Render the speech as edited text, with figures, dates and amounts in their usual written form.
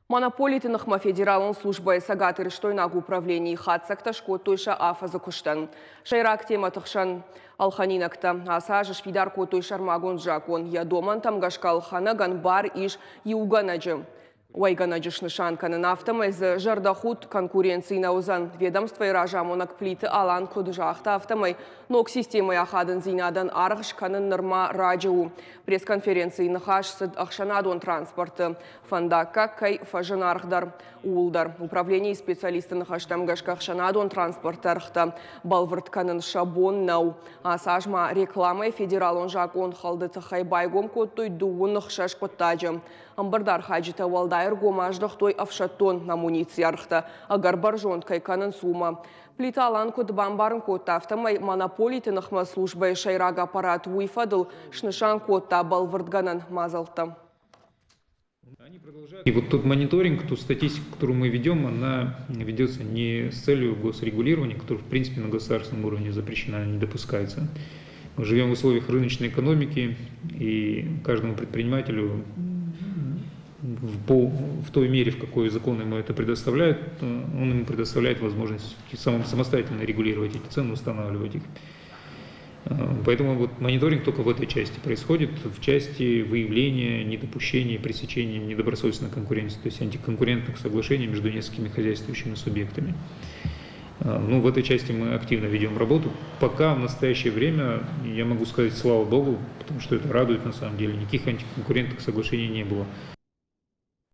Монополиты ныхмӕ федералон службӕйы цӕгатирыстойнаг управленийы хатдзӕгтӕ скодтой сӕ афӕдзы куыстӕн. Сӕйраг темӕты хсӕн ӕлхӕнинӕгтӕ. Ацы аз сфидар кодтой сӕрмагонд закъон. Йӕ домӕнтӕм гӕсгӕ ӕлхӕнӕгӕн бар ис иугӕнӕджы уӕйгӕнӕджы снысан кӕнын. Афтӕмӕй дзы зӕрдӕхудт конкуренци нӕ уыдзӕн. Ведомствойы разамонӕг Плиты Алан куыд загъта, афтӕмӕй ног системӕйы ахадындзинадӕн аргъ скӕнын нырма раджы у. Пресс-конференцийы ныхас цыд ӕхсӕнадон транспорты фӕндаггаг кӕй фӕзынаргъдӕр, ууыл дӕр. Управленийы специалистты ныхӕстӕм гӕсгӕ ӕхсӕнадон транспорты ӕргътӕ бӕлвырд кӕнын сӕ бон нӕу. Ацы аз ма рекламӕйы федералон закъон хӕлды тыххӕй байгом кодтой 26 хъуыддаджы. Ӕмбырды архайджытӕ уӕлдай ӕргом аздӕхтой ӕфсӕддон амуницийы ӕргътӕ ӕгӕр бӕрзонд кӕй кӕнынц, уымӕ. Плиты Алан куыд бамбарын кодта, афтӕмӕй монополиты ныхмӕ службӕйы сӕйраг аппарат уый фӕдыл снысан кодта бӕлвырдгӕнӕн мадзӕлттӕ. И вот тот мониторинг, ту статистику, которую мы ведем, она ведется не с целью госрегулирования, которая, в принципе, на государственном уровне запрещена, не допускается. Мы живем в условиях рыночной экономики, и каждому предпринимателю в той мере, в какой закон ему это предоставляет, он ему предоставляет возможность самостоятельно регулировать эти цены, устанавливать их. Поэтому вот мониторинг только в этой части происходит, в части выявления, недопущения, пресечения недобросовестной конкуренции, то есть антиконкурентных соглашений между несколькими хозяйствующими субъектами. Ну, в этой части мы активно ведем работу. Пока в настоящее время, я могу сказать, слава богу, потому что это радует на самом деле, никаких антиконкурентных соглашений не было.